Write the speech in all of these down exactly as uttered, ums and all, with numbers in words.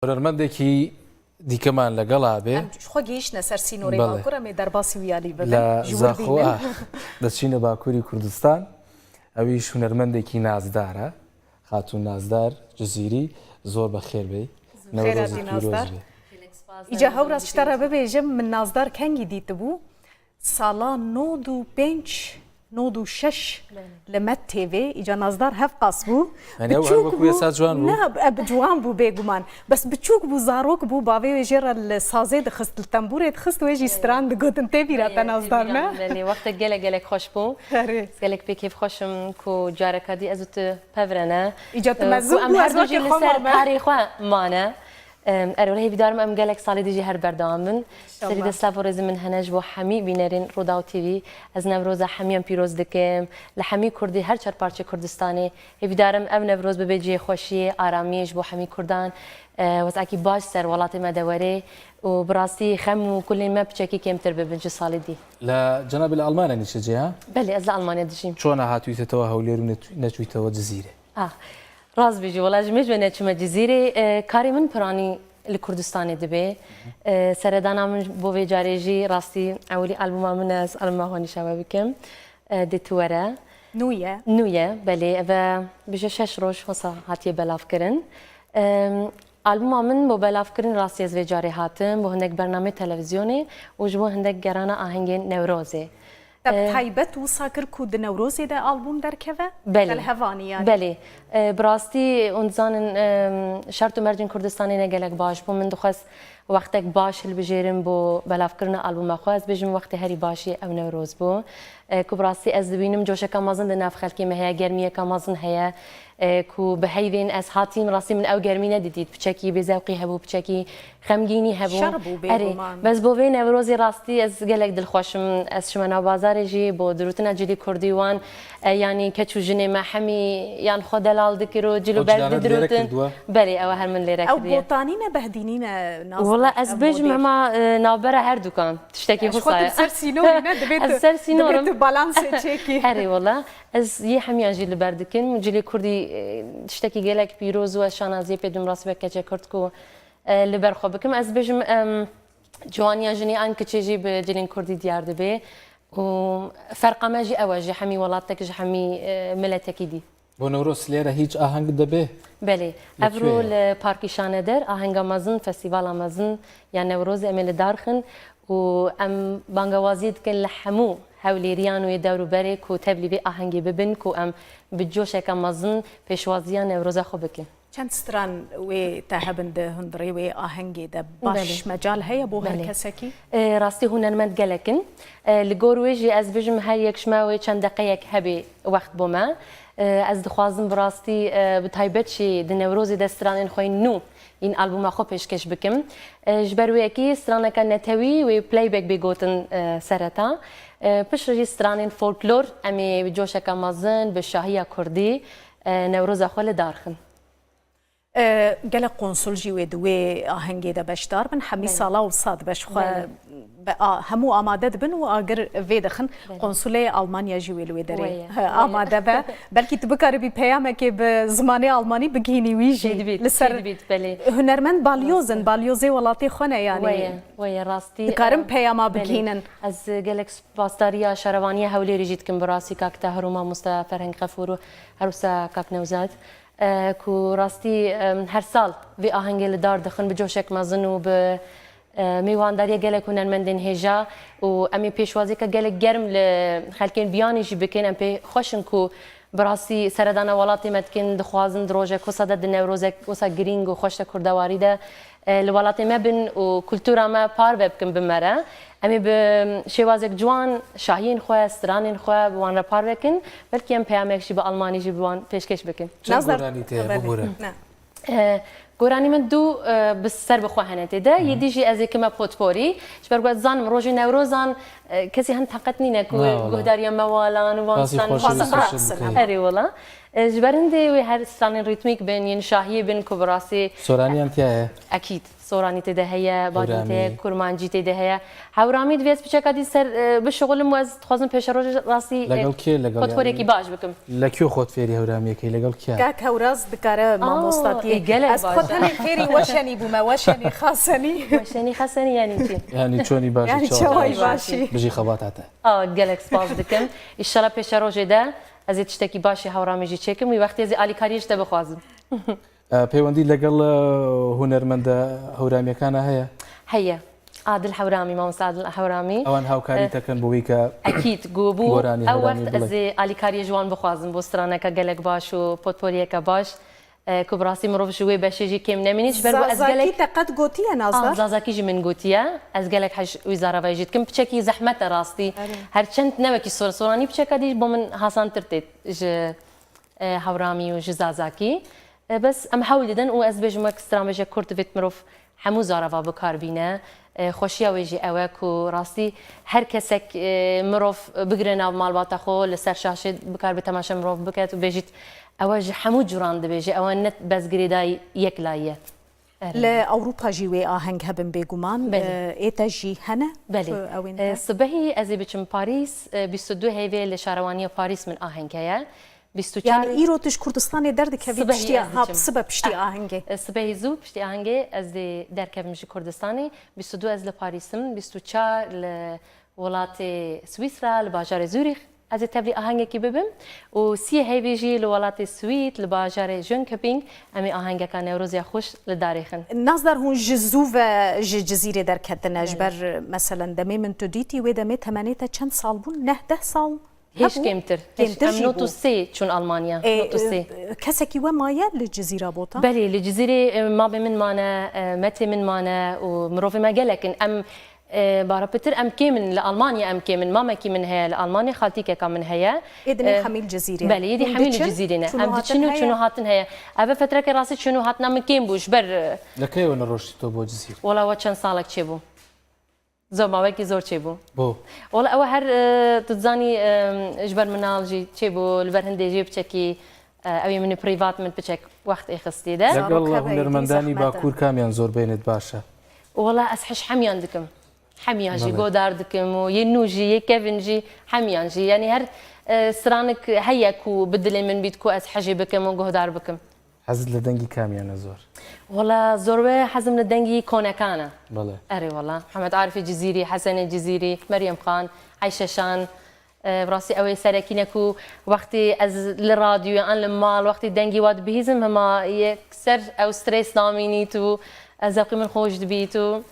Hunermendekî dîkeman legal abe. Em xwe gihîştine ser sînorê Belê. Bakur, em ê derbasî wî alî bibin. Lê Ji wir zaxo bînin. A, destçîne Bakurî Kurdistan. Ew îş hunermendekî nazdar e. Xatûn Nazdar Cizîrî, zor bi xêr bey. Xêr hatî Nazdar. Îca hewra ji te re bibêjim, min Nazdar kengî dîtibû? Sala nod û pênc, nod û şeş Belê. Li Met T V, îca Nazdar hevqas bû. Yani ew Biçûk her wekû bû. Esa ciwan bû. Ne, e, bi ciwan bû bêguman. Bes biçûk bû, zarok bû, bavê wê jê re li sazê dixist, li tembûrê dixist, wê jî Belê. Stran digotin. Tê bîra te Belê, Nazdar, tê bîra ne? Min, belê. Wextek gelek gelek xweş bû. Erê. Gelek pê kêfxweş im ku careka dî ez û tu pev re ne. Îca tu E, mezin ku em bû, her ez du jî wekî li xwe ser mame. Karê xwe mane. Em, erê, wele hêvîdar im em gelek salê dî jî her berdewam bin. İnşallah. Serî de silav û rêzê min hene ji bo hemî bînerên Rûdaw T V. Ez Newroza hemiyan pîroz dikim. Li hemî Kurdî, her çar parçeyê Kurdistanê. Hêvîdar im ev Newroz bibe cihê xweşiyê, aramiyê ji bo hemî Kurdan. E, wezekî baş ser welatê me de were û bi rastî xem û kulên me piçekî kêmtir bibin ji salê dî. Li cenabê li Almanya nîşecê, ha? Belê, ez li Almanya dijîm. Çona hatûyî te tewa Hewlêr û neçû-, neçûyî tewa Cizîrê? Ah, rast bêjî, wela ji me ji we neçûme Cizîrê. E, karê min piranî li Kurdistanê dibe. E, seredana min bo vê carê jî rastî ewilî albûma min e, ez albûma xwe nîşa we bikim. E, dê tu were. Nû ye? Nû ye, belê. Ev e bêje şeş roj hosa hatiye belavkirin. E, albûma min bo belavkirin rastî ez vê carê hatim, bo hindek bernameyê televîzyonê û ji bo hindek gerana ahengên Newrozê. Te bi Ee, taybet wisa kir ku di Newrozê de albûm derkeve? Belê. Te li hev anî yani? Belê. Ee, bi rastî hûn dizanin, em, şert û mercên Kurdistanê ne gelek baş bû. Min dixwest wextek baş hilbijêrim bo belavkirina albûma xwe. Ez bêjim wextê herî başî ew Newroz bû. Ee, ku bi rastî ez dibînim coşeka mezin di nav xelkê me heye, germiyeka mezin heye. Ee, ku bi heyvên ez hatîm, rastî min ew germî nedidît. Piçekî bêzewqî hebû, piçekî xemgînî hebû. Şer bû Erê, bêguman. Bes bo vê Newrozê rastî ez gelek dilxweş im. Ez çime nav bazarê jî bo dirûtina cilê kurdî wan, e, yanî keç û jinê me hemî yan xwe delal dikir û cil û Ew berg cilana lêre didirûtin. Kiriye? Belê, ew her min lêre Ew kiriye. Botanî ne, behdînî ne, Nazan? Wela ez Ev bêjim modê. Hema, e, navbera her dukan. Tiştekî Ji xwe xwisa tu ye. Ser sînorî ne, divê Ez tu, ser sînor divê im. Tu balansê çêkî. Erê wela. Ez yê hemiyan jî li ber dikim. Cilê kurdî, e, tiştekî gelek pîroz û ez şanaziyê pê dim rastî wek keçê kurd ku e, li ber xwe bikim. Ez bêjim, em, ciwaniya jinê an kiçê jî bi cilên kurdî diyar dibe û ferqa me jî ew e, ji hemî welatek, ji hemî, e, miletekî dî. Bo Newroz lêre hîç aheng dibe? Belê. Li Evro kuyê ye? Li Parkî Şaneder ahenga mezin, festîvala mezin ya Newrozê em ê li dar xin û em bangewaziyê dikin li hemû hewlêriyan û yê dewr û berê ku tevlî vê ahengê bibin ku em bi coşeke mezin pêşwaziya Newroza xwe bikin. Çend stran wê te hebin di hundirê wê ahengê de? Baş Belê. Mecal heye bo her Belê. Kesekî? E, rastî hunermend gelek in. E, li gor wê jî ez bijim her yek ji me wê çend deqeyek hebê wext bo me. E, ez dixwazim bi rastî, e, bi taybet jî di Newrozê de stranên xwe yên nû yên albûma xwe pêşkêş bikim. E, ji ber wê yekê straneke netewî wê playback bê gotin, e, sereta. E, piştre jî stranên folklor em ê bi coşeke mezin, bi şahiya kurdî, e, Newroza xwe li dar xin. E, gelek konsul jî wê di wê ahengê de beşdar bin. Hemî Belê. Sala wisa dibe ji xwe Belê. be, a, hemû amade dibin û agir vê dixin. Belê. Konsulê Almanya jî wê li wê derê, Wê ye, he, wê ye. Amade be. Belkî tu bikaribî peyamekê bi zimanê almanî bigihînî wî jî. Çêdibît, li ser çêdibît, belê. Hunermend balyoz in, Rast e. Balyozê welatê xwe ne yani. Wê ye, wê ye, rastî, Dikarin e, peyama belê. Bigihînin. Ez gelek spasdariya şarevaniya Hewlêrê jî dikim bi rastî kak Tahir û mamoste Ferheng Xefûr û her wisa kak Newzad. E, ku rastî, em, her sal vê ahengê li dar dixin bi coşek mezin û bi, e, mêwandariya gelek hunermendên hêja û em ê pêşwaziyeke gelek germ li xelkên biyanî jî bikin. Em pê xweş in ku bi rastî seredana welatê me dikin, dixwazin di rojek wisa de, di newrozek wisa girîng û xweş de kurdewarî de, e, li welatê me bin û kultura me parve bikin bi me re. Em ê bi şêwazek ciwan şahiyên xwe, stranên xwe bi wan re parve kin. Belkî em peyamek jî bi almanî jî bi wan pêşkêş bikin. Çend Nazdar, goranî te ye, belê. Bibûre. Ne. E, goranî min du, e, bi ser bi xwe hene tê de. Hı hı. Yê dî jî ez ê kime potporî. Ji ber ku ez zanim rojê Newrozan, e, kesî hin taqet nîne ku Na, wala. Guhdariya me walan û wan Qasî stan xweş e, Xwazim xweş e biraxsin. Bikey. Erê wala. E, ji ber hindê wê her stranên rîtmîk bin, yên şahiyê bin ku bi rastî Soraniyan tiya ye. Ekîd. Soranî tê de heye, badî tê, Hewramî. Kurmancî tê de heye. Hewramî divê ez piçeka dî ser, e, bişixulim û ez dixwazim pêşerojê rastî, e, Legel kê, legel potporekî yani baş bikim. Li kê xwe fêrî hewramiyekê, legel kê? Kak Hewraz dikare Aa, mamostatiye. E, gelek Ez baş. xwe tenê fêrî weşenî bûme, weşenî xasenî. Weşenî xasenî yani çi? Yani çonî baş, Yani çawa çawayî baş. Başî. Bijî xebatata. Aa, gelek spas dikim. Înşallah pêşerojê de ez ê tiştekî başê hewramî jî çêkim, wî wextê ez ê alîkariyê ji te bixwazim. E, peywendî legel, e, hunermenda hewramiyekana heye? Heye. Adil Hewramî, mamoste Adil Hewramî. Ewan hawkarî E, tekin bo wî ke Ekîd, ku bû goranî ew hewramî wext ez bilik. ê alîkariyê ji wan bixwazim bo straneke gelek baş û potporiyeke baş. E, ku bi rastî mirov ji wê beşê jî kêm nemînî, ji ber ku ez Zazakî gelek te qet gotiye, Nazdar? Ah, Zazakî jî min gotiye. Ez gelek hej wî zaravayê jî dikim. Piçekî zehmet e rastî. Erê. Her çend ne wekî sor-, soranî piçeka dî ji bo min hasantir tê ji, e, hewramî û ji Zazakî. E, bes em hewl didin û ez dibêjim wek stranbêjek kurd divêt mirov hemû zarava bi kar bîne. E, xweşiya wê jî ew e ku rastî her kesek, e, mirov bigire nav malbata xwe, li ser şaşê bikar bi temaşe mirov biket û bêjît, ew e ji hemû curan dibêje, ew e ne bes girêdayî yek layî ye. Erê. Li Ewropa jî wê aheng hebin bêguman. Belê. E, ê te jî hene? Belê. Ku ew ên E, te? Sibehî ez ê biçim Parîs, e, bîst û du heyvê li şarewaniya Parîs min aheng heye. Bîst û çar Yani îro tu ji Kurdistanê derdikevî Sibehî piştî, ez ha, diçim. sibe piştî Ah. ahengê. E, sibehî zû piştî ahengê ez dê derkevim ji Kurdistanê. Bîst û du ez li Parîs im, bîst û çar li welatê Swîsra, li bajarê Zurîx ez ê tevlî ahengekî bibim û siyê heyvê jî li welatê Swîd, li bajarê Jönköping em ê ahengeka Newroz ya xweş li darê xin. Nazdar hûn ji zû ve ji Cizîrê derketine, ji Belê. ber, meselen, demê min tu dîtî, wê demê temenê te çend sal bûn? Neh deh sal Hêj hebû? kêmtir. Hêj, Kêmtir em jî not û bû. sê çûn Almanya. E, Not û sê. e, kesekî we maye li Cizîra Botan? Belê, li Cizîrê, e, mamê min mane, e, metê min mane û mirovê me gelek in. Em, e, bara pitir em kêm in, li Almanya em kêm in. Mamekî min heye li Almanya, xaltîkeka min heye. Ê dinê E, hemî li Cizîrê? Belê, êdî Hûn hemî li diçin? Cizîrê ne. Çûn û Em hatin diçin û heye? çûn û hatin heye. Ev e fetreke rastî çûn û hatina min kêm bû ji ber, e, Li key we neroştî to bo Cizîr? Wela we çend salek çêbû? Zor mawekî zor çêbû. Bo. Wala ew her, e, tu dizanî, e, ji ber minal jî çêbû, li ber hindê jî piçekî, e, ew ê min ê prîvat min piçek wext ê xistî de. Legel Zarok hebe, hunermendanî êdî zehmet e. Bakur kamiyan zor bênit baş e? Wala ez hej hemiyan dikim. Hemiyan jî Belê. godar dikim û yê nû jî, yê kevin jî, hemiyan jî. Yani her, e, stranik heye ku bi dilê min bît ku ez hejê bikim û guhdar bikim. Hez li dengî kamiyan e zor? Wala zor we hezim li dengî konekan e. Belê. Erê wala. Mihemed Arifê Cizîrî, Hesenê Cizîrî, Meryem Xan, Eyşe Şan. E, bi rastî ew ê serekî ne ku wextê ez li radyoyê an li mal wextê dengî wa dibihîzim hema yekser ew stres namînît û ez zewqê min xweş dibît û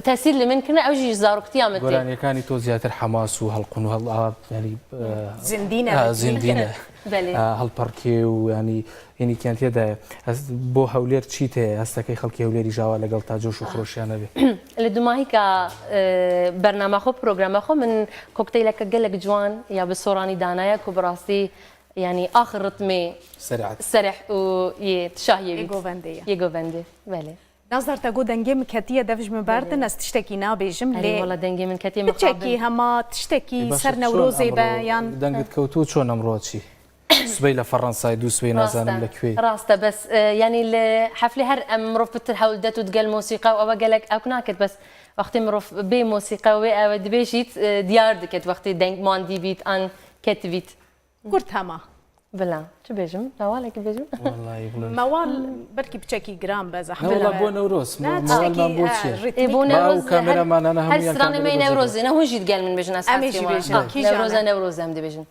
tesîr li min kirine, ew jî ji zaroktiya min tê. Goraniyekani to ziyatir hemas û helqûn û hel-, a, yani, e, Zindî ne, ha, bi zindî ne. Belê. E, helperkê û yani hênîkiyan tê de ye. Ez bo Hewlêr çî tê, hestekê xelkê Hewlêrî ji awa legel ta coş û xweşiya nebe? Li dumahîka, e, bernama xwe, programa xwe min kokteyleke gelek ciwan ya bi soranî danaye ku bi rastî yani axir ritmê Serîet. sereh û yê şahiyê Yê bît. govendê ye. Yê govendê, belê. Nazdar, te got dengê min ketiye, dev ji min berdin, Belê. ez tiştekî nabêjim, Erê, lê wala dengê min ketiye, piçekî mixabin. hema tiştekî Ê, baş ser e, çon Newrozê be, emro yan dengit kewtû, çon emro çî? Sibey li Ferensayê, dû sibey Rast nazanim e, li kuê. rast e, bes, e, yani li heflê her em mirov pitir hewl det û digel mosîqe û ewe gelek ewk naket, bes wextê mirov bê mosîqe û wê ewe dibêjît, e, diyar diket wextê deng mandî bît an ket bît. Kurt hema. Bila, çi bêjim? Mewalekî bêjim? Wallahî, wallahî. Mewal belkî piçekî giran be, zehmet Ne, wala be. bo Newroz. Ne, Mewal tiştekî, man bo e, çi ye? rîtmîk Ê, bo be. Newroz, Ba û kamera her, manana her hemûyan stranê kamera me yê bozuldu. Newrozê ne, hûn jî digel min bêjin, ez Em ê hez jî pê bêjin. wan. Kîjan e? Newroz e, Newroz em dibêjin.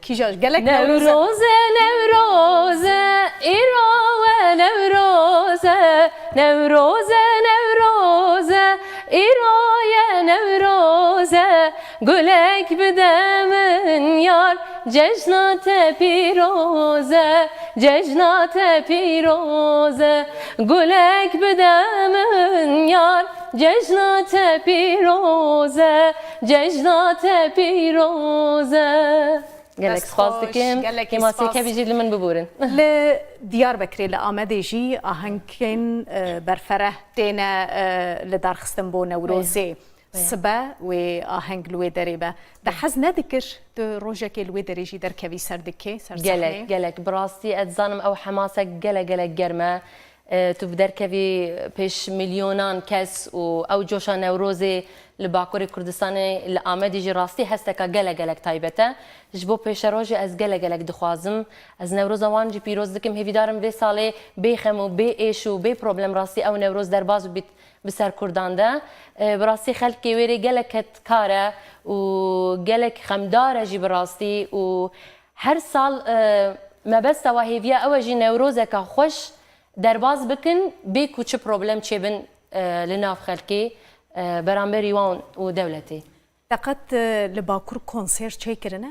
Kîjan, gelek Newroz e. Newroz e, Newroz e, îro we Newroz e. Newroz e, Newroz e, îro ye Newroz e. Gulek bide min yar, cejna te pîroz e, cejna te pîroz e. Gulek bide min yar, cejna te pîroz e, cejna te pîroz e. Gelek Dest spas xweş, dikim. gelekî Hêma spas. Sêkevî jî li min biborin. Li Diyarbekirê, li Amedê jî ahengên, e, berfereh têne, e, li darxistin bo Newrozê. Belê. sibe wê aheng li wê derê be. Te hez nedikir tu rojekê li wê derê jî derkevî ser dikê, ser sahneyê? Gelek, gelek. Bi rastî ez dizanim ew hemasek gelek, gelek germ e. E, tu bi derkevî pêş milyonan kes û ew coşa Newrozê li Bakurê Kurdistanê, li Amedê jî rastî hesteka gelek, gelek taybet e. Ji bo pêşerojê ez gelek, gelek dixwazim. Ez Newroza wan jî pîroz dikim. Hêvîdarim vê salê bê xem û bê êş û bê problem rastî ew Newroz derbas bibît bi ser Kurdan de. E, bi rastî xelkê wê rê gelek kedkar e û gelek xemdar e jî bi rastî û her sal, e, mebesta wa hêviya ew e jî Newrozeka xweş derbas bikin, bê ku çi problem çêbin, e, li nav xelkê, e, beramberî wan û dewletê. Te qet, e, li Bakur konser çêkirine?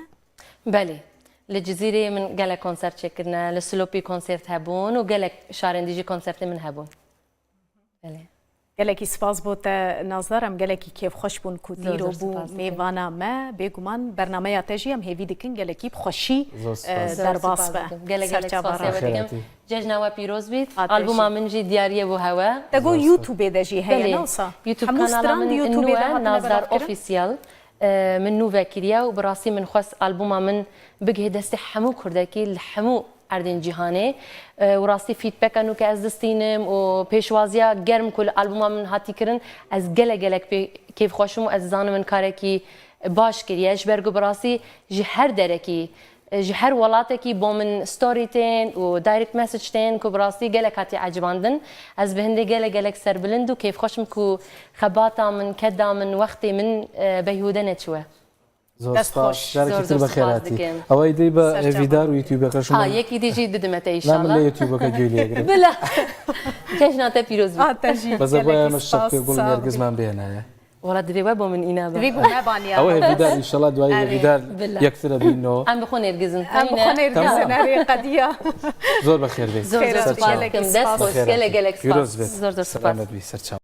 Belê. Li Cizîrê min gelek konser çêkirine, li Silopî konsert hebûn û gelek şarên dî jî konsertê min hebûn. Belê. Gelekî spas bo te, Nazdar. Em gelekî kêfxweş bûn ku Zor, dîro zor bû spas dikim. Mêvana me. Bêguman bernameya te jî em hêvî dikin gelekî bi xweşî, Zor e, spas. Zor derbas spas be. Dikim. Gelek, gelek Serçava spasiya we dikim. Xêratî. Cejna we pîroz bît. A te jî. Albuma min jî diyariyê bû hewe. Te got Zor spas. YouTubeê de jî heye, Belê. ne wisa? YouTube Hemû kanala stran min di YouTubeê nû de e, hatine Nazdar belavkirin? Official. E, min nû vekiriye û bi rastî min xwest albuma min bigihê destê hemû kurdekî li hemû erdên cîhanê. E, û rastî feedbacka nû ke ez distînim û pêşwaziya germ ku li albuma min hatî kirin, ez gelek gelek pê kêfxweş im û ez dizanim min karekî baş kiriye. Ji ber ku bi rastî ji her derekî, ji her welatekî bo min story tên û direct message tên ku bi rastî gelek hatiye ecibandin. Ez bi hindê gelek gelek serbilind û kêfxweş im ku xebata min, keda min, wextê min, e, beyhûde neçûye. Zor Dest spas. xweş. Carekî Zor, tî zor bi spas xêratî. dikim. Ew ê dê be Serçe hêvîdar û YouTube'eke şima. Ha, yekî dî jî didime te Na min lê inşallah. YouTube'eke gêlî egrim. Bila. Cejna te pîroz bî. A te jî. Beze gelekî boya min spas, şapkê gul sağ û ol. Nergiz man bêhene ye. Wala divê we bo min îna be. Divê ku me baniya. Ew hêvîdar inşallah duayê Erê. hêvîdar Bila. yektir e bîno. Em bi xwe nêrgizin. Em bi xwe Tamam. nêrgizin, Tamam. erê qediya. Zor bi xêr bê. Zor, zor Serçe. spas Gelekî dikim. Dest spas. xweş. Gelek, gelek spas. Pîroz bê. Zor, zor spas. Selamet bî, serçe.